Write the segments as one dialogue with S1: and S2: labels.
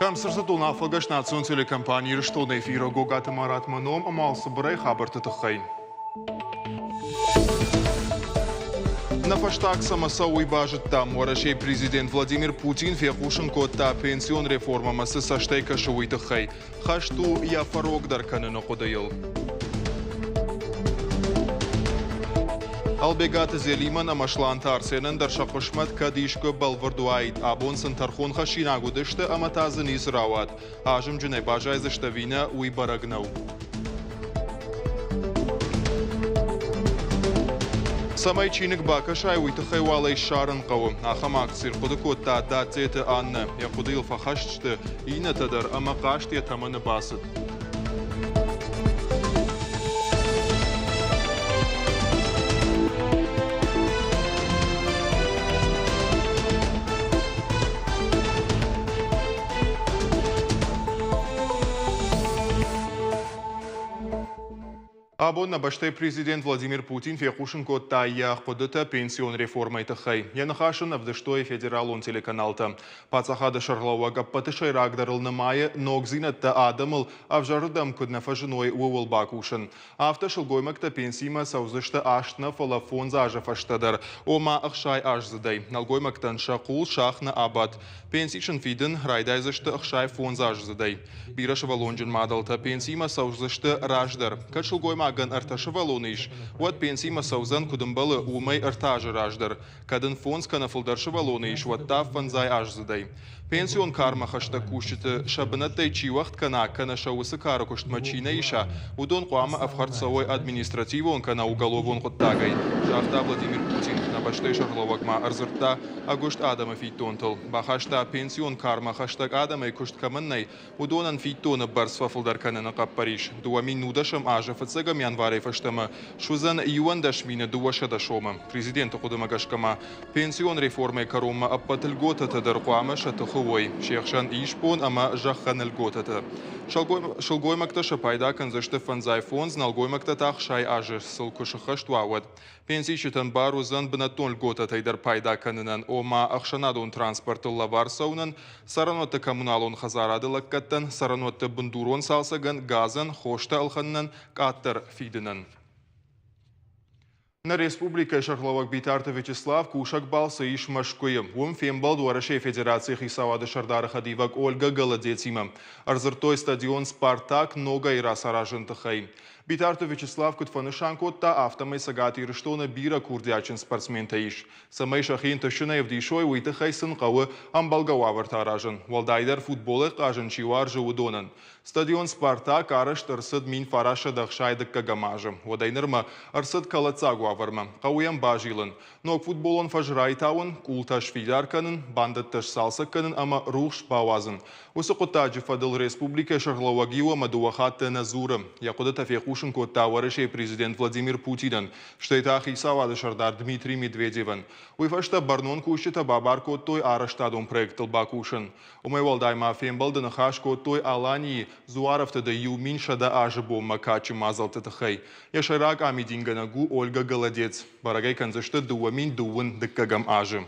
S1: Дам сырдзыдон афӕлгӕст национ телекомпани Ирыстоны эфиры Гогаты Маратмӕ ном ӕмӕ цыбырӕй хабӕртты тыххӕй. Нӕ фӕстаг цӕмӕ цӕуы, уый базыдтам. Уӕрӕсейы президент Владимир Путин фехъусын кодта, пенсион реформӕмӕ цы цӕстӕй кӕсы, уый тыххӕй. Хӕст у йӕ фӕрогдӕр кӕныны хъуыдыйыл. Ӕлбегаты Зелимӕн ӕмӕ Сланты Арсенӕн дӕр сӕ хъысмӕт кӕд искуы бӕлвырд уаид. Абон сын тӕрхонхӕссинаг уыдысты ӕмӕ та дзы ницы рауад. Азымджынӕй баззайдзысты ӕви нӕ, уый бӕрӕг нӕу. Цӕмӕй чиныг бакӕсай, уый тыххӕй уал ӕй ссарын хъӕуы. Ахӕм акци ӕрхъуыды кодта Датцеты Аннӕ. Йӕ хъуыдыйыл фӕхӕст сты иннӕтӕ дӕр ӕмӕ хъазт йӕ тӕмӕны бацыд. Абон нӕ бӕстӕйы президент Владимир Путин фехъусын кодта йӕ хъуыдытӕ пенсион реформӕйы тыххӕй. Йӕ ныхас ын ӕвдыстой федералон телеканалты. Паддзахады сӕргълӕууӕг ӕппӕты сӕйрагдӕрыл нымайы ногдзинӕдтӕ адӕмыл ӕвзӕрырдӕм куыд нӕ фӕзыной, ууыл бакусын. Афтӕ сылгоймӕгтӕ пенсимӕ цӕудзысты аст нӕ, фӕлӕ фондз азы фӕстӕдӕр, ома 60 аздзыдӕй. Нӕлгоймӕгтӕн сӕ хъул сах нӕ абадт. Пенси сын фидын райдайдзысты 65 аздзыдӕй. Бирӕсывӕллонджын мадӕлтӕ пенсимӕ цӕудзысты раздӕр. Кӕд сылгоймагӕн ӕртӕ сывӕллоны ис, уӕд пенсимӕ цӕудзӕн, куыд ӕмбӕлы, уымӕй 3 азы раздӕр. Кӕд ын фондз кӕнӕ фылдӕр сывӕллоны ис, уӕд та 50 аздзыдӕй. Пенсион кармӕ хӕстӕг кусджыты сӕ бынӕттӕй чи уӕгъд кӕна, кӕнӕ сӕ уыцы кары куыстмӕ чи нӕ иса, уыдон хъуамӕ ӕфхӕрд цӕуой административон кӕнӕ уголовон хъуыддагӕй, загъта Владимир Путин. Нӕ бӕстӕйы сӕргълӕууӕг ма ӕрдзырдта ӕгуыст адӕмы фиддонтыл. Бахаста, пенсион кармӕ хӕстӕг адӕмӕй куыст кӕмӕн нӕй, уыдонӕн фиддоны бӕрц фӕфылдӕр кӕныны хъӕппӕрис. 2010 азы фыццӕгӕм январӕй фӕстӕмӕ суыдзӕн 211 200 сомы. Президенты хъуыдымӕ гӕсгӕ ма пенсион реформӕйы кӕронмӕ ӕппӕт льготӕтӕ дӕр хъуамӕ сӕ тыхы уой, се хсӕн исбон ӕмӕ зӕххӕн льготӕтӕ. Сылгоймӕгтӕ сӕ пайда кӕндзысты 55, нӕлгоймӕгтӕ та 60 азы сыл куы сыххӕст уа, уӕд. Пенсисджытӕн бар уыдзӕн бынӕттон льготӕтӕй дӕр пайда кӕнынӕн, ома ӕхсӕнадон транспортыл лӕвар цӕуынӕн, цӕрӕнуӕтты коммуналон хӕдзарады лӕггӕдтӕн, цӕрӕнуӕтты бындурон цалцӕгӕн, газӕн, хостӕ ӕлхӕнынӕн, къаддӕр фидынӕн. Нӕ республикӕйы сӕргълӕууӕг Битарты Вячеслав кусӕг балцы ис Мӕскуыйы. Уым фембӕлд Уӕрӕсейы Федерацийы хицауады сӕрдары хӕдивӕг Ольга Голодецимӕ. Ӕрдзырдтой стадион «Спартак» ногӕй рацаразыны тыххӕй. Битарты Вячеслав куыд фӕнысан кодта, афтӕмӕй Цӕгат Ирыстоны бирӕ курдиатджын спортсментӕ ис. Цӕмӕй сӕхи ӕнтыстджынӕй ӕвдисой, уый тыххӕй сын хъӕуы ӕмбӕлгӕ уавӕртӕ аразын, уӕлдайдӕр футболӕй хъазын чи уарзы, уыдонӕн. Стадион «Спартак» арӕзт ӕрцыд 1961 азы. Уӕдӕй нырмӕ ӕрцыд кӕлӕддзаг уавӕрмӕ. Хъӕуы йӕм базилын. Ног футболон фӕз райтауын, къултӕ сфидар кӕнын, бандӕттӕ сцалцӕг кӕнын ӕмӕ рухс бауадзын. Уыцы хъуыддаджы фӕдыл республикӕйы сӕргълӕууӕг иу ӕмӕ дыууӕ хатты нӕ дзуры. Йӕ хъуыдытӕ фехъусын кодта Уӕрӕсейы президент Владимир Путинӕн, стӕй та хицауады сӕрдар Дмитрий Медведевӕн. Уый фӕстӕ бӕрнон кусджытӕ бабар кодтой арӕзтадон проекттыл бакусын. Уымӕй уӕлдай ма фембӕлды ныхас кодтой Аланийы дзуарӕфтыды 1100 азы бонмӕ кадджын мадзӕлтты тыххӕй. Йӕ сӕйраг амидингӕнӕг у Ольга Голодец. Бӕрӕг ӕй кӕндзысты 2021 азы.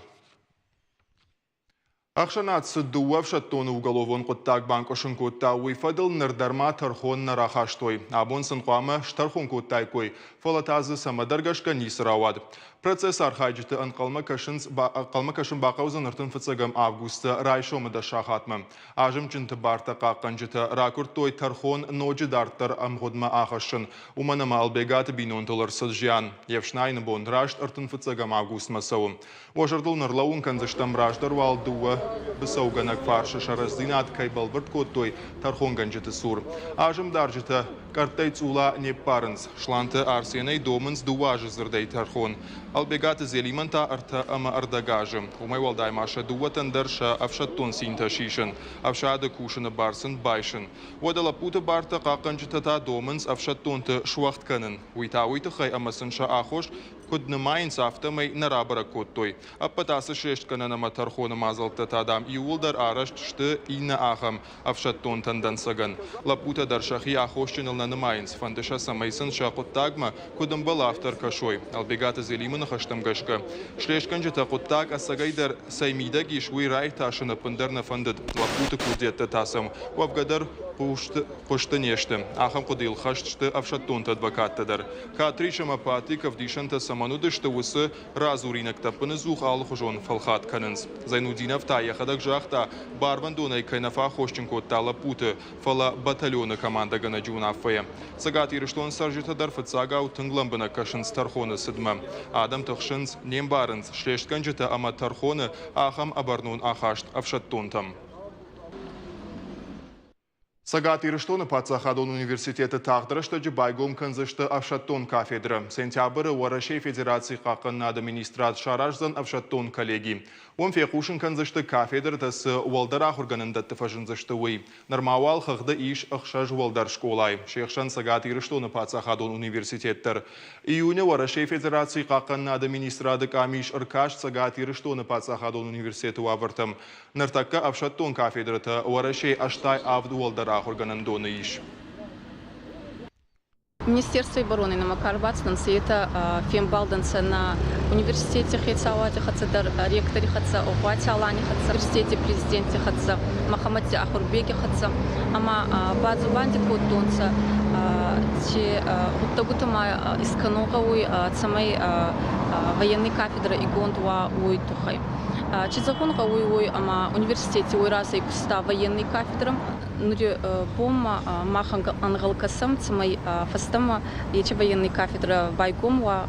S1: Ӕхсӕнад цы дыууӕ ӕфсӕддоны уголовон хъуыддаг банкъуысын кодта, уый фӕдыл ныр дӕр ма тӕрхон нӕ рахастой. Абон сын хъуамӕ стӕрхон кодтаиккой, фӕлӕ та дзы цӕмӕдӕр гӕсгӕ ницы рауад. Процессы архайджыты ӕнхъӕлмӕ кӕсынц, ӕнхъӕлмӕ кӕсын бахъӕудзӕн 35 августы райсомы 10 сахатмӕ. Азымджынты бартӕ хъахъхъӕнджытӕ ракуырдтой тӕрхон ноджы дарддӕр ӕмгъуыдмӕ ахӕссын, уымӕн ӕмӕ Ӕлбегаты бинонтыл ӕрцыд зиан. Йе фснайыны бон раст 35 августмӕ цӕуы. Уӕ зӕрдыл нӕрлӕууын кӕндзыстӕм, раздӕр уал дыууӕ быцӕугӕнӕг фарсы сӕ рӕстдзинад кӕй бӕлвырд кодтой тӕрхонгӕнджыты цур. Азымдарджытӕ къӕрттӕй цъула не ппарынц. Сланты Арсенӕй домынц 2 азы дзырдӕй тӕрхон. Ӕлбегаты Зелимӕн та 3.5 азы. Уымӕй уӕлдай ма сӕ дыууӕтӕн дӕр сӕ ӕфсӕддон цинтӕ сисын, ӕфсады кусыны бар сын байсын. Уӕдӕ лӕппуты бартӕ хъахъхъӕнджытӕ та домынц ӕфсӕддонты суӕгъд кӕнын. Уый та уый тыххӕй, ӕмӕ сын сӕ аххос. куыд нымайынц, афтӕмӕй нӕ рабӕрӕг кодтой. Ӕппӕт ацы слестгӕнӕн ӕмӕ тӕрхоны мадзӕлттӕ та, дам, иууылдӕр арӕзт сты иннӕ ахӕм ӕфсӕддонтӕн дӕнцӕгӕн. Лӕппутӕ дӕр сӕхи аххосджыныл нӕ нымайынц, фӕнды сӕ, цӕмӕй сын сӕ хъуыддагмӕ, куыд ӕмбӕлы, афтӕ ӕркӕсой. Ӕлбегаты Зелимы ныхӕстӕм гӕсгӕ, слестгӕнджытӕ хъуыддаг ӕцӕгӕйдӕр цӕй мидӕг ис, уый раиртасын ӕппындӕр нӕ фӕндыд. Лӕппуты курдиӕттӕ та сӕм уӕвгӕ дӕр хъуысты не сты. Ахӕм хъуыдыйыл хӕст сты ӕфсӕддонты адвокаттӕ дӕр. Катрис ӕмӕ Патрик ӕвдисӕнтӕ цӕмӕн уыдысты, уыцы радзуринӕгтӕ ӕппыныдзух алыхуызон фӕлхатт кӕнынц. Зайнудинов та йӕхӕдӕг загъта, барвӕндонӕй кӕй нӕ фӕаххосджын кодта лӕппуты, фӕлӕ батальоны командӕгӕнӕджы уынаффӕйӕ. Цӕгат Ирыстоны цӕрджытӕ дӕр фыццагау тынг лӕмбынӕг кӕсынц тӕрхоны цыдмӕ. Адӕм тыхсынц, не мбарынц слестгӕнджытӕ ӕмӕ тӕрхоны ахӕм ӕбӕрнон ахаст ӕфсӕддонтӕм. Цӕгат Ирыстоны паддзахадон университеты тагъд рӕстӕджы байгом кӕндзысты ӕфсӕддон кафедрӕ. Сентябры Уӕрӕсейы Федерацийы хъахъхъӕнынады министрад сараздзӕн ӕфсӕддон коллеги. Уым фехъусын кӕндзысты, кафедрӕтӕ цы уӕлдӕр ахуыргӕнӕндӕтты фӕзындзысты, уый. Нырма уал хыгъды ис ӕхсӕз уӕлдӕр скъолайы, се хсӕн Цӕгат Ирыстоны паддзахадон университет дӕр. Июны Уӕрӕсейы Федерацийы хъахъхъӕнынады министрады къамис ӕркаст Цӕгат Ирыстоны паддзахадон университеты уавӕртӕм. Ныртӕккӕ ӕфсӕддон кафедрӕтӕ Уӕрӕсейы 87 уӕлдӕр ахуыргӕнӕндоны ис.
S2: Министерствой обороны нӕмӕ ка рбацудӕнцӕ, етӕ фембалдӕнцӕ нӕ университети хецауади хӕццӕ дӕр, ректори хӕццӕ, Огъуати Алани хӕццӕ, университети президенти хӕццӕ, Мӕхӕмӕтти Ахурбеги хӕццӕ ӕма бадзубанди кодтонцӕ, ци гъуддӕгутӕ ма искӕнун гъӕуй, цӕмӕй военный кафедрӕ игонд уа, уой туххӕй. Чи зӕгъун гъӕуй уой, ӕма университети уой разӕй куста военный кафедрӕ. Нури бонмӕ мах ӕнгъӕл кӕсӕм, цӕмӕй фӕстӕмӕ ечи военный кафедрӕ байгом уа.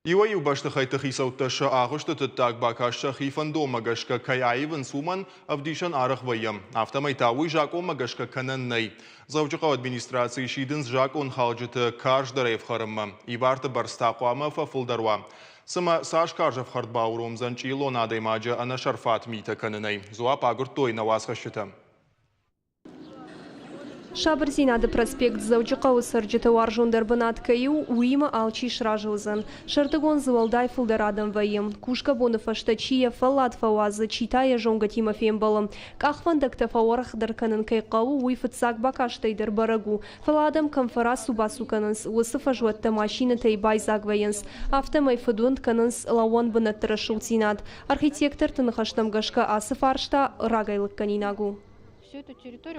S1: Иуӕй-иу бӕстыхӕйтты хицӕуттӕ сӕ агъуыстыты ддаг бакаст сӕхи фӕндонмӕ гӕсгӕ кӕй аивынц, уымӕн ӕвдисӕн арӕх вӕййӕм. Афтӕмӕй та уый закъонмӕ гӕсгӕ кӕнӕн нӕй. Дзӕуджыхъӕуы администрацийы сидынц закъонхалджыты карздӕрӕй ӕфхӕрынмӕ. Иварты бӕрц та хъуамӕ фӕфылдӕр уа. Цымӕ цас карз ӕфхӕрд бауромдзӕн чъиллон адӕймаджы ӕнӕсӕрфат митӕ кӕнынӕй? Дзуапп агуырдтой нӕ уацхӕсджытӕ.
S3: Сабырдзинады проспект Дзӕуджыхъӕуы цӕрджыты уарзондӕр бынат кӕй у, уыимӕ алчи сразы уыдзӕн. Сӕрдыгон дзы уӕлдай фылдӕр адӕм вӕййы. Кусгӕ боны фӕстӕ чи йӕ фӕллад фӕуадзы, чи та йӕ зонгӕтимӕ фембӕлы. Къахвӕндӕгтӕ фӕуӕрӕхдӕр кӕнын кӕй хъӕуы, уый фыццаг бакастӕй дӕр бӕрӕг у. Фӕлӕ адӕм кӕм фӕрацу-бацу кӕнынц, уыцы фӕзуӕттӕ машинӕтӕй байдзаг вӕййынц. Афтӕмӕй фыдуынд кӕнынц лӕууӕн бынӕтты рӕсугъддзинад. Архитекторты ныхӕстӕм гӕсгӕ ацы фарста рагӕй лыггӕнинаг у.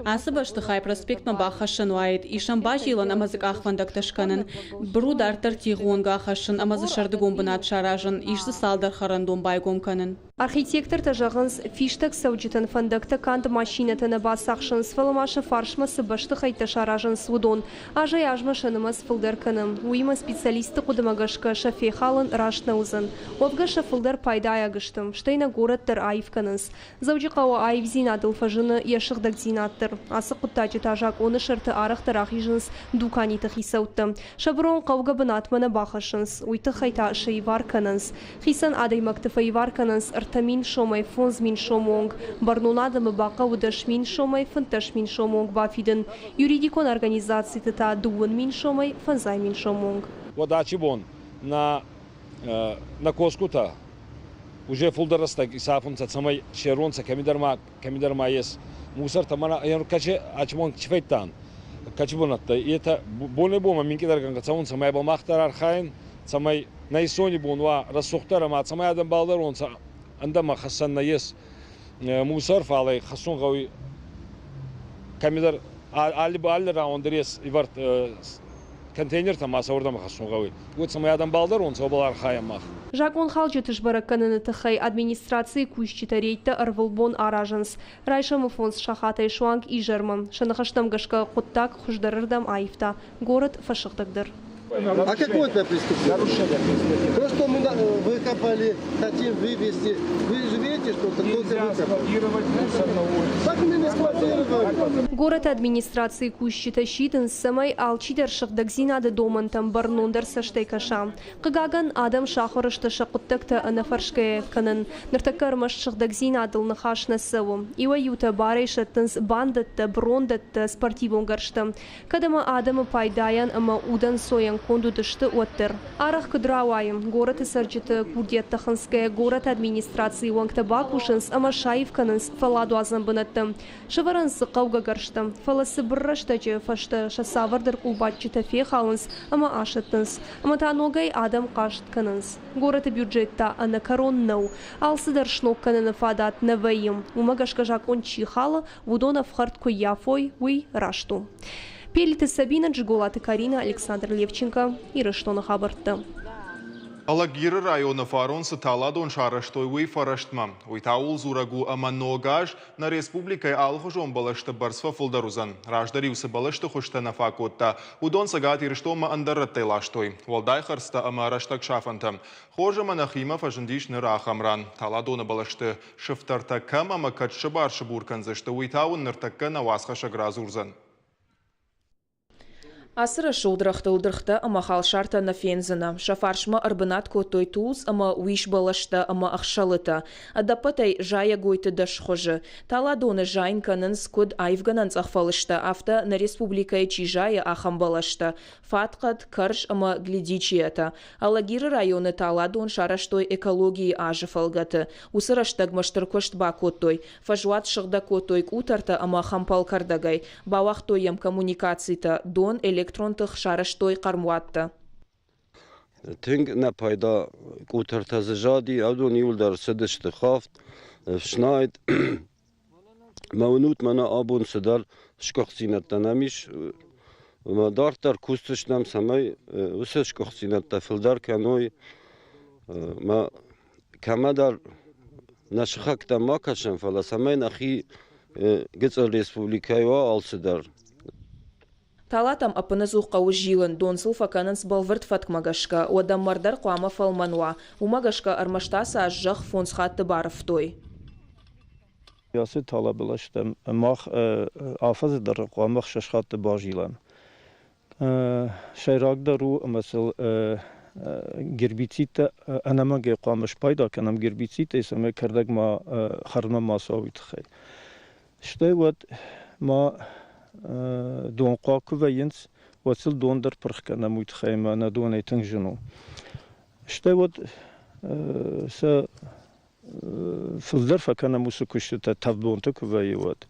S4: Ацы бӕстыхай проспектмӕ баххӕссӕн уаид, ис ӕм базилӕн ӕмӕ дзы къахвӕндӕгтӕ скӕнын, быру дарддӕр тигъы онг ахӕссын ӕмӕ дзы сӕрдыгон бынат саразын, ис дзы цалдӕр хӕрӕндон байгом кӕнын.
S3: Архитектортӕ зӕгъынц, фистӕгцӕуджытӕн фӕндӕгтӕ канд машинӕтӕ нӕ бацахсынц, фӕлӕ ма сӕ фарсмӕ цы бӕстыхӕйттӕ саразынц, уыдон. Азӕй-азмӕ сӕ нымӕц фылдӕр кӕны. Уыимӕ специалистты хъуыдымӕ гӕсгӕ сӕ фехалын раст нӕ уыдзӕн. Уӕвгӕ сӕ фылдӕр пайдайаг сты, стӕй нӕ горӕт дӕр аив кӕнынц. Дзӕуджыхъӕуы аивдзинадыл фӕзыны йӕ сыгъдӕгдзинад дӕр. Ацы хъуыддаджы та закъоны сӕрты арӕхдӕр ахизынц дуканиты хицӕуттӕ. Сӕ бырон хъӕугӕ бынатмӕ нӕ бахӕссынц, уый тыххӕй та сӕ ивар кӕнынц. Хицӕн адӕймӕгты фӕивар кӕнынц 3000 сомӕй 5000 сомы онг, бӕрнон адӕмы бахъӕуы 10 000 сомӕй 15 000 сомы онг бафидын, юридикон организациты та 20 000 сомӕй 50 000 сомы онг.
S5: Уӕд ачи бон нӕ нӕ косгутӕ уже фулдӕр рӕстӕг исафунцӕ, цӕмӕй се ронцӕ кӕмидӕр ма ес мусортӕ. Мӕнӕ кӕчи ачи бон чи фӕйдтан, кӕчи бунӕттӕ, етӕ бонӕй-бонмӕ минкъийдӕргӕнгӕ цӕунцӕ, ма ибӕл мах дӕр архайӕн, цӕмӕй нӕ исони бон уа рӕсугъддӕр ӕма цӕмӕй адӕм балдӕронцӕ, ӕндӕмӕ хӕссӕн нӕййес мусор, фал ӕй хӕссун гъӕуй кӕмидӕр алли алли рауӕн дӕр ес ивӕрд контейнертӕ ма сӕ уордӕмӕ хӕссун гъӕуй. Уой цӕмӕй адӕм балдӕронцӕ, уобӕл архайӕн мах.
S3: Закъонхалджыты сбӕрӕг кӕныны тыххӕй администрацийы кусджытӕ рейдтӕ ӕрвылбон аразынц. Райсомы фондз сахатӕй суанг изӕрмӕ. Сӕ ныхӕстӕм гӕсгӕ хъуыддаг хуыздӕрырдӕм аивта. Горӕт фӕсыгъдӕгдӕр.
S6: А какое это преступление?
S7: Нарушение административного.
S6: То, что мы выкопали, хотим вывести. Вы же видите, что кто-то
S7: Нельзя
S6: выкопал.
S7: складировать мусор на улице.
S6: Так мы не складировали.
S3: Горӕты администрацийы кусджытӕ сидынц, цӕмӕй алчидӕр сыгъдӕгдзинады домӕнтӕм бӕрнондӕр цӕстӕй кӕса. Хъыгагӕн, адӕм сахуыр сты сӕ хъуыддӕгтӕ ӕнӕфӕрсгӕйӕ кӕнын. Ныртӕккӕ ӕрмӕст сыгъдӕгдзинадыл ныхас нӕ цӕуы. Иуӕй-иутӕ барӕй сӕттынц бандӕттӕ, брондӕттӕ, спортивон гӕрзтӕ. Кӕд ӕмӕ адӕмы пайдайӕн ӕмӕ удӕнцойӕн конд уыдысты, уӕддӕр. Арӕх куыд рауайы, горӕты цӕрджыты курдиӕттӕ хынцгӕйӕ горӕты администрацийы уӕнгтӕ бакусынц ӕмӕ саив кӕнынц фӕлладуадзӕн бынӕттӕ. Сӕвӕрынц дзы хъӕугӕ гӕрзтӕ, фӕлӕ цыбыр рӕстӕджы фӕстӕ сӕ цавӕрдӕр къулбадджытӕ фехалынц ӕмӕ асӕттынц. Ӕмӕ та ногӕй адӕм хъаст кӕнынц. Горӕты бюджет та ӕнӕкӕрон нӕу. Алцыдӕр сног кӕныны фадат нӕ вӕййы. Уымӕ гӕсгӕ закъон чи халы, уыдон ӕфхӕрд куы ййафой, уый раст у. Пелиты Сабина, Джиголаты Карина, Александр Левченко, Ирыстоны хабӕрттӕ.
S1: Алагиры районы фарон цы таладон сарӕзтой, уый фӕрӕстмӕ. Уый та ууыл дзурӕг у, ӕмӕ ног аз нӕ республикӕйы алыхуызон бӕлӕсты бӕрц фӕфылдӕр уыдзӕн. Раздӕр-иу цы бӕлӕсты хуызтӕ нӕ фӕкодта, уыдон Цӕгат Ирыстонмӕ ӕндӕр рӕттӕй ластой. Уӕлдай хӕрдзтӕ ӕмӕ рӕстӕгсафӕнтӕ. Хорз ӕмӕ нӕхимӕ фӕзындис ныр ахӕм ран. Таладоны бӕлӕсты сыфтӕртӕ кӕм ӕмӕ кӕд сыбар-сыбур кӕндзысты, уый та уын ныртӕккӕ нӕ уацхӕссӕг радзурдзӕн.
S8: Ацы рӕсугъд рӕгътыл дыргътӕ ӕмӕ халсартӕ нӕ фендзынӕ. Сӕ фарсмӕ ӕрбынат кодтой тулдз ӕмӕ уис бӕлӕстӕ ӕмӕ ӕхсӕлытӕ. Ӕдӕппӕтӕй зайӕгойты дӕсхуызы. Таладоны зайын кӕнынц куыд аивгӕнӕн цъӕхфӕлыстӕ, афтӕ нӕ республикӕйы чи зайы, ахӕм бӕлӕстӕ. Фатхъӕд, кӕрз ӕмӕ гледичиятӕ. Алагиры районы таладон сарӕзтой экологийы азы фӕлгӕты. Уыцы рӕстӕгмӕ стыр куыст бакодтой. Фӕзуат сыгъдӕг кодтой къутӕртӕ ӕмӕ хӕмпӕлкӕрдӕгӕй, бауагътой йӕм коммуникацитӕ, дон, электрон тых, сарӕзтой хъӕрмуаттӕ.
S9: Тынг нӕпайда къутӕртӕ дзы зади, адон иуылдӕр цыдысты хафт, ӕфснайд. Мӕ уынут, мӕнӕ абон цыдӕр сгуыхтдзинӕдтӕ нӕм ис. Ӕмӕ дарддӕр кусдзыстӕм, цӕмӕй уыцы сгуыхтдзинӕдтӕ фылдӕр кӕной. Мӕ кӕмӕдӕр нӕ сыхӕгтӕм ма кӕсӕм, фӕлӕ цӕмӕй нӕхи гыцъыл республикӕйы уа алцыдӕр.
S8: Талатӕм ӕппынӕдзух хъӕуы зилын, дон сыл фӕкӕнынц бӕлвырд фӕткмӕ гӕсгӕ, уӕдӕ мӕр дӕр хъуамӕ фӕлмӕн уа. Уымӕ гӕсгӕ ӕрмӕст ацы аз зӕхх фондз хатты барывтой.
S7: Ацы талабӕлӕстӕм мах афӕдзы дӕргъы хъуамӕ ӕхсӕз хатты базилӕм. Сӕйрагдӕр у, ӕмӕ сыл гербицидтӕ ӕнӕмӕнгӕй хъуамӕ спайда кӕнӕм гербицидтӕй, цӕмӕй кӕрдӕг ма хӕрдмӕ ма цӕуа, уый тыххӕй. Стӕй уӕд ма донхъуаг куы вӕййынц, уӕд сыл дон дӕр пырх кӕнӕм, уый тыххӕй ӕмӕ ӕнӕ донӕй тынг зын у. Стӕй уӕд сӕ фылдӕр фӕкӕнӕм уыцы куыстытӕ тӕвдбонты куы вӕййы, уӕд.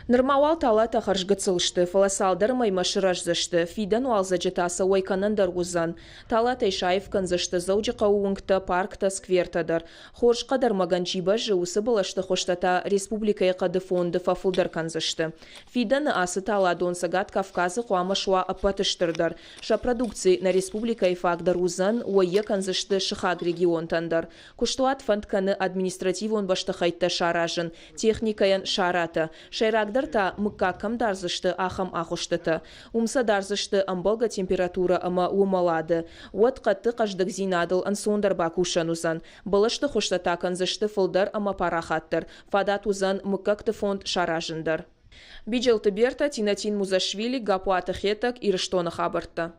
S8: Нырма уал талатӕ хӕрзгыццыл сты, фӕлӕ цалдӕр мӕймӕ сырӕздзысты. Фидӕн уалдзӕджы та сӕ уӕй кӕнӕн дӕр уыдзӕн. Талатӕй саив кӕндзысты Дзӕуджыхъӕуы уынгтӕ, парктӕ, сквертӕ дӕр. Хорз хъӕдӕрмӕгӕн чи бӕззы, уыцы бӕлӕсты хуызтӕ та республикӕйы хъӕды фонды фӕфылдӕр кӕндзысты. Фидӕны ацы таладон Цӕгат Кавказы хъуамӕ суа ӕппӕты стырдӕр. Сӕ продукци нӕ республикӕйы фаг дӕр уыдзӕн, уӕй йӕ кӕндзысты сыхаг регионтӕн дӕр. Куыстуат фӕнд кӕны административон бӕстыхӕйттӕ саразын, техникӕйӕн саратӕ. Сӕйрагдӕр та, мыггаг кӕм дардзысты, ахӕм агъуыстытӕ. Уым сӕ дардзысты ӕмбӕлгӕ температурӕ ӕмӕ уымӕлады. Уӕд хъӕдты хъӕздыгдзинадыл ӕнцондӕр бакусӕн уыдзӕн. Бӕлӕсты хуызтӕ та кӕндзысты фылдӕр ӕмӕ парахатдӕр. Фадат уыдзӕн мыггӕгты фонд саразын дӕр. Биджелты Бертӕ, Тинатин Музашвили, Гапуаты Хетӕг, Ирыстоны хабӕрттӕ.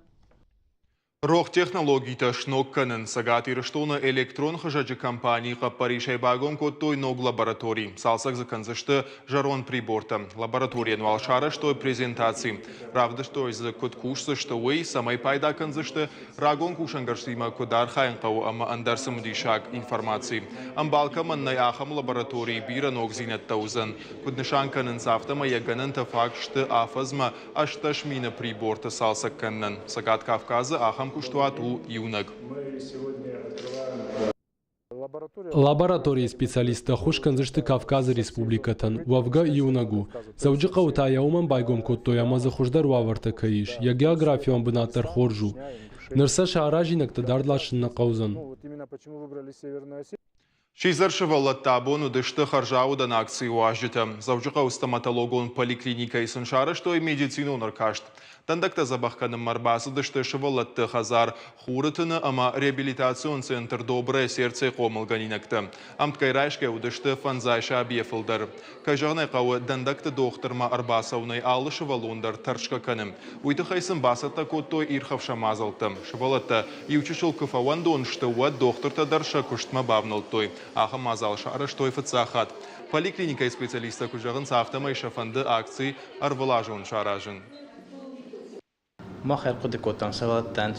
S1: Рох технологитӕ сног кӕнын Цӕгат Ирыстоны электрон хызӕджы компанийы хъӕппӕрисӕй байгом кодтой ног лаборатори. Цалцӕг дзы кӕндзысты зӕронд прибортӕ. Лабораторийӕн уал сарӕзтой презентаци. Равдыстой дзы, куыд кусдзысты, уый, цӕмӕй пайда кӕндзысты, рагон кусӕнгӕрзтимӕ куыд архайын хъӕуы ӕмӕ ӕндӕр цымыдисаг информаци. Ӕмбал кӕмӕн нӕй, ахӕм лабораторийы бирӕ ногдзинӕдтӕ уыдзӕн. Куыд нысан кӕнынц, афтӕмӕй йӕ гӕнӕнтӕ фаг сты афӕдзмӕ 18 мины приборты цалцӕг кӕнынӕн. Цӕгат Кавказы ахӕм куыстуат у иунӕг.
S10: Лабораторийы специалисттӕ ӕххуыс кӕндзысты Кавказы республикӕтӕн. Уӕвгӕ, иунӕг у. Дзӕуджыхъӕуы та йӕ уымӕн байгом кодтой ӕмӕ дзы хуыздӕр уавӕртӕ кӕй ис, йӕ географион бынат дӕр хорз у. Ныр сӕ сӕ аразинӕгтӕ дард ласын нӕ хъӕудзӕн.
S1: Сидзӕр сывӕллӕттӕ абон уыдысты хӕрзаудӕн акцийы уазджытӕ. Дзӕуджыхъӕуы стоматологон поликлиникӕйы сын сарӕзтой медицинон ӕркаст. Дӕндӕгтӕ дзӕбӕх кӕнынмӕ ӕрбацыдысты сывӕллӕтты хӕдзар Хуры тыны ӕмӕ реабилитацион центр Доброе сердце хъомылгӕнинӕгтӕ. Ӕмткӕй райсгӕ уыдысты фӕндзай сабийӕ фылдӕр. Кӕй зӕгъын ӕй хъӕуы, дӕндӕгты дохтырмӕ ӕрбацӕуынӕй алы сывӕллон дӕр тӕрсгӕ кӕны. Уый тыххӕй сын бацӕттӕ кодтой ирхӕфсӕн мадзӕлттӕ. Сывӕллӕттӕ иучысыл куы фӕуӕндон сты, уӕд дохтыртӕ дӕр сӕ куыстмӕ бавнӕлдтой. Ахӕм мадзал сарӕзтой фыццаг хатт. Поликлиникӕйы специалисттӕ куыд зӕгъынц, афтӕмӕй сӕ фӕнды акци ӕрвылазон саразын.
S11: Мах ӕрхъуыды кодтам сывӕллӕттӕн,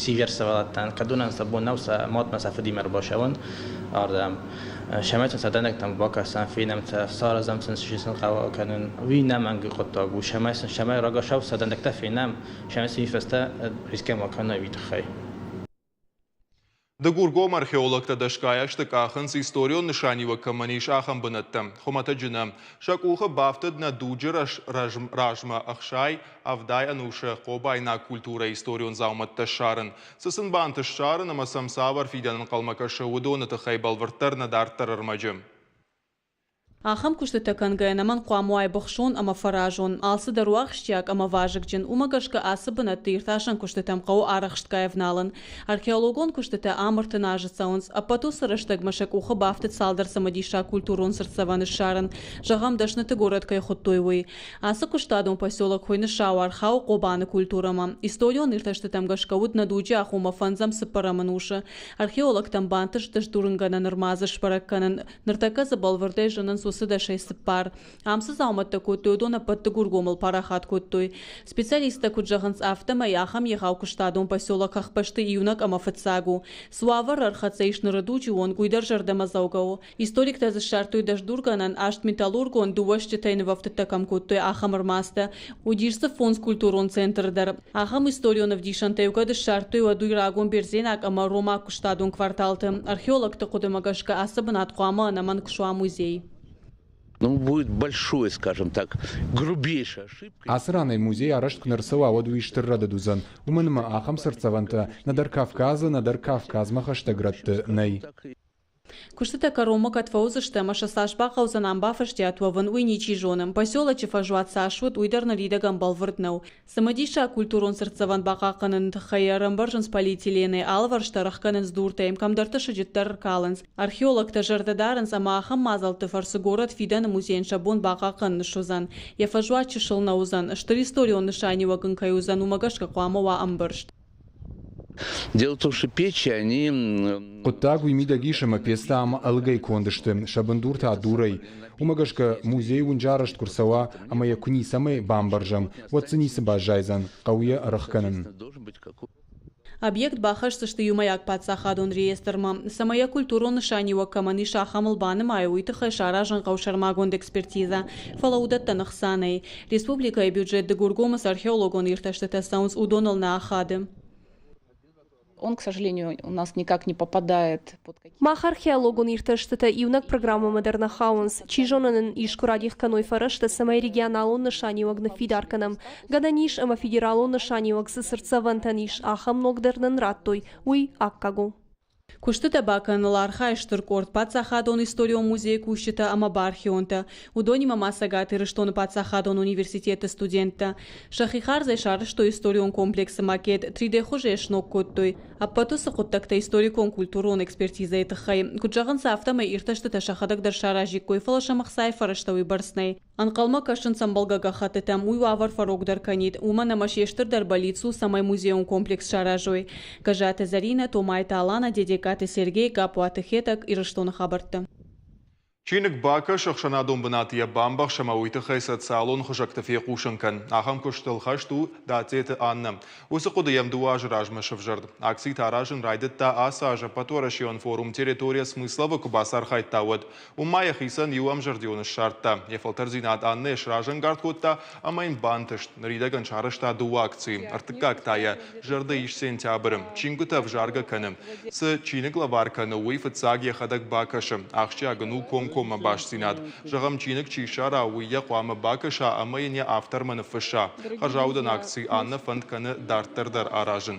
S11: сидзӕр сывӕллӕттӕн, кӕд уонӕн сӕ бон нӕу сӕ мадмӕ, сӕ фыдимӕ ӕрбацӕуын ардӕм. Цӕмӕй сын сӕ дӕндӕгтӕм бакӕсӕм, фенӕм сӕ, саразӕм сын, цы сын хъӕуы кӕнын. Уый нӕмӕнг хъуыддаг у, цӕмӕй сын цӕмӕй рагацау сӕ дӕндӕгтӕ фенӕм, цӕмӕй сын фӕстӕ рискӕ ма кӕной, уый тыххӕй.
S1: Дыгургом археологтӕ дӕсгай азты къахынц, историон нысаниуӕг кӕмӕн ис, ахӕм бынӕттӕ. Хуымӕтӕджы нӕ. Сӕ къухы бафтыд нӕ дуджы размӕ 60, 70 ӕнусы хъобайнаг культурӕйы историон дзаумӕттӕ ссарын. Цы сын бантыст ссарын ӕмӕ сӕм цавӕр фидӕн ӕнхъӕлмӕ кӕсы, уыдоны тыххӕй бӕлвырддӕр нӕ дарддӕр ӕрмӕджы.
S4: Ахӕм куыстытӕ кӕнгӕйӕ нӕмӕн хъуамӕ уай быхсон ӕмӕ фӕразон. Алцыдӕр у ахсджиаг ӕмӕ вазыгджын. Уымӕ гӕсгӕ ацы бынӕтты иртасӕн куыстытӕм хъӕуы арӕхстгай ӕвналын. Археологон куыстытӕ ам 30 азы цӕуынц. Ӕппӕт уыцы рӕстӕгмӕ сӕ къухы бафтыд цалдӕр цымыдисаг культурон цыртдзӕвӕны ссарын. Зӕгъӕм, дӕсныты горӕт кӕй хуыдтой, уый. Ацы куыстадон поселок хуыйны Сауар, хауы Хъобаны культурӕмӕ. Историон иртӕстытӕм гӕсгӕ уыд нӕ дуджы агъоммӕ фӕндзӕм-цыппӕрӕм ӕнусы. Археологтӕн бантыст дыздурынгӕнӕн ӕрмадзы сбӕрӕг кӕнын. Ныртӕккӕ дзы бӕлвырдӕй зынынц уыцы дӕсӕй цыппар. Ам цы дзаумӕттӕ кодтой, уыдон ӕппӕт Дыгургомыл парахат кодтой. Специалисттӕ куыд зӕгъынц, афтӕмӕй ахӕм егъау куыстадон поселок хӕхбӕсты иунӕг ӕмӕ фыццаг у. Цы уавӕры ӕрхӕццӕ ис ныры дуджы онг, уый дӕр зӕрдӕмӕдзӕугӕ у. Историктӕ дзы ссардтой дӕсдургӕнӕн, аст металлургон, дыууӕ стджытӕй нывӕфтыдтӕ кӕм кодтой, ахӕм ӕрмадзтӕ. Уыдис дзы фондз культурон центры дӕр. Ахӕм историон ӕвдисӕнтӕ-иу кӕд ссардтой, уӕд уый рагон бердзенаг ӕмӕ ромаг куыстадон кварталты. Археологты хъуыдымӕ гӕсгӕ ацы бынат хъуамӕ ӕнӕмӕнг суа музей.
S12: Ну, будет большой, скажем так, грубейшая ошибка.
S13: Ацы ранӕй музей арӕзт куы нӕ рцӕуа, уӕд уый стыр рӕдыд уыдзӕн, уымӕн ӕмӕ ахӕм цыртдзӕвӕнтӕ нӕдӕр Кавказы, нӕдӕр Кавказмӕ хӕстӕг рӕтты нӕй.
S4: Куыстытӕ кӕронмӕ кӕд фӕуыдзысты ӕмӕ сӕ цас бахъӕудзӕн ам бафӕстиат уӕвын, уый ничи зоны. Поселочы фӕзуат цас уыд, уый дӕр ныридӕгӕн бӕлвырд нӕу. Цымыдисаг культурон цыртдзӕвӕн бахъахъхъӕныны тыххӕй ӕрӕмбӕрзынц полиэтиленӕй, алывӕрстӕ ӕрӕхгӕнынц дуртӕй, кӕмдӕрты сыджыт дӕр ӕркалынц. Археологтӕ зӕрдӕ дарынц, ӕмӕ ахӕм мадзӕлтты фӕрцы горӕт фидӕны музейӕн сӕ бон бахъахъхъӕнын суыдзӕн. Йӕ фӕзуат чысыл нӕ уыдзӕн, стыр историон нысаниуӕг ын кӕй уыдзӕн, уымӕ гӕсгӕ хъуамӕ уа ӕмбӕрзт.
S12: Дело в том, что печи, они...
S13: Хъуыддаг уый мидӕг ис, ӕмӕ пецтӕ ам ӕлыгӕй конд сты, сӕ бындур та дурӕй. Уымӕ гӕсгӕ музей уынджы арӕзт куы рцӕуа ӕмӕ йӕ куы ницӕмӕй бамбӕрзӕм, уӕд дзы ницы баззайдзӕн, хъӕуы йӕ ӕрӕхгӕнын.
S4: Объект бахӕсдзысты иумӕйаг паддзахадон реестрмӕ. Цӕмӕй йӕ культурон нысаниуӕг кӕмӕн ис, ахӕмыл банымайой, уый тыххӕй саразын хъӕуы сӕрмагонд экспертизӕ. Фӕлӕ уыдӕттӕн ӕхца нӕй. Республикӕйы бюджет Дыгургомы цы археологон иртӕстытӕ цӕуынц, уыдоныл нӕ ахады.
S2: Он, к сожалению, у нас никак не попадает под
S3: Мах археологон иртӕстытӕ иунӕг программӕмӕ дӕр нӕ хауынц. Чи зоны нын искуы радих кӕной фӕрӕзтӕ, цӕмӕй регионалон нысаниуӕг ныффидар кӕнӕм. Гӕнӕн ис, ӕмӕ федералон нысаниуӕг цы цыртдзӕвӕнтӕн ис, ахӕм ног дӕр нын радтой. Уый аккаг у.
S4: Куыстытӕ бакӕныныл архайы стыр къорд паддзахадон историон музейы кусджытӕ ӕмӕ бархионтӕ. Уыдонимӕ ма Цӕгат Ирыстоны паддзахадон университеты студенттӕ. Сӕхи хардзӕй сарӕзтой историон комплексы макет, 3D-хуызӕй сног кодтой. Ӕппӕт уыцы хъуыддӕгтӕ историкон-культурон экспертизӕйы тыххӕй. Куыд зӕгъынц, афтӕмӕй иртӕстытӕ сӕхӕдӕг дӕр саразиккой, фӕлӕ сӕм ӕхцайы фӕрӕзтӕ уыйбӕрц нӕй. Ӕнхъӕлмӕ кӕсынц ӕмбӕлгӕ гӕххӕттытӕм, уый уавӕр фӕрогдӕр кӕнид, уымӕн ӕмӕ се стырдӕр бӕллиц у, цӕмӕй музейон комплекс саразой. Гӕззаты Зӕринӕ, Томайты Алана, Дедегкаты Сергей, Гаппуаты Хетӕг, Ирыстоны хабӕрттӕ.
S1: Чиныг бакӕс, ӕхсӕнадон бынаты йӕ бамбӕхс ӕмӕ уый тыххӕй социалон хызӕгты фехъусын кӕн. Ахӕм куыстыл хӕст у Датеты Аннӕ. Уыцы хъуыды йӕм дыууӕ азы размӕ сӕвзӕрд. Акцитӕ аразын райдыдта ацы аз ӕппӕтуӕрӕсеон форум «Территория смыслов»-ы куы бацархайдта, уӕд. Уым ма йӕхицӕн иу ӕмзӕрдион ссардта. Йӕ фӕлтӕрдзинад Аннӕ сразӕнгард кодта ӕмӕ йын бантыст. Ныридӕгӕн сарӕзта дыууӕ акцийы. Ӕртыккаг та йӕ зӕрдӕ ис сентябры. Чингуытӕ ӕвзаргӕ кӕны. Цы чиныг лӕвар кӕны, уый фыццаг йӕхӕдӕг бакӕсы. Ахсджиаг ын у комкоммӕ бастдзинад. Зӕгъӕм, чиныг чи ссара, уый йӕ хъуамӕ бакӕса ӕмӕ йын йӕ автормӕ ныффысса. Хӕрзаудӕн акци Аннӕ фӕнд кӕны дарддӕр дӕр аразын.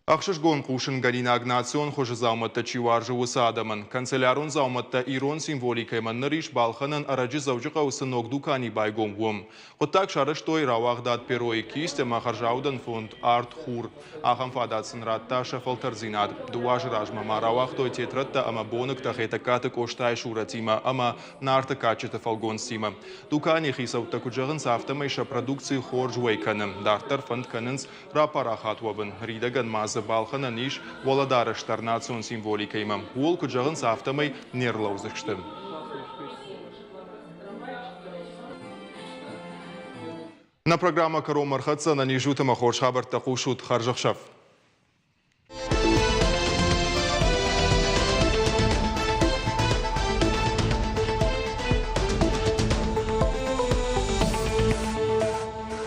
S1: Ӕхсызгон хъусынгӕнинаг национ хуызы дзаумӕттӕ чи уарзы, уыцы адӕмӕн. Канцелярон дзаумӕттӕ ирон символикӕимӕ ныр ис балхӕнӕн ӕрӕджы Дзӕуджыхъӕуы цы ног дукани байгом, уым. Хъуыддаг сарӕзтой рауагъдад Перойы кисть ӕмӕ хӕрзаудӕн фонд Арт Хур. Ахӕм фадат сын радта сӕ фӕлтӕрдзинад. Дыууӕ азы размӕ ма рауагътой тетрӕдтӕ ӕмӕ боныгтӕ Хетӕгкаты Къостайы сурӕтимӕ ӕмӕ Нарты кадджыты фӕлгонцтимӕ. Дуканийы хицӕуттӕ куыд зӕгъынц, афтӕмӕй сӕ продукци хорз уӕй кӕны. Дарддӕр фӕнд кӕнынц рапарахат уӕвын. Ныридӕгӕн ма дзы балхӕнӕн ис уӕлӕдарӕс дӕр национ символикӕимӕ. Ууыл куыд зӕгъынц, афтӕмӕй не рлӕудзысты. Нӕ программӕ кӕронмӕ ӕрхӕццӕ. Ӕнӕниз ут ӕмӕ хорз хабӕрттӕ хъусут. Хӕрзӕхсӕв.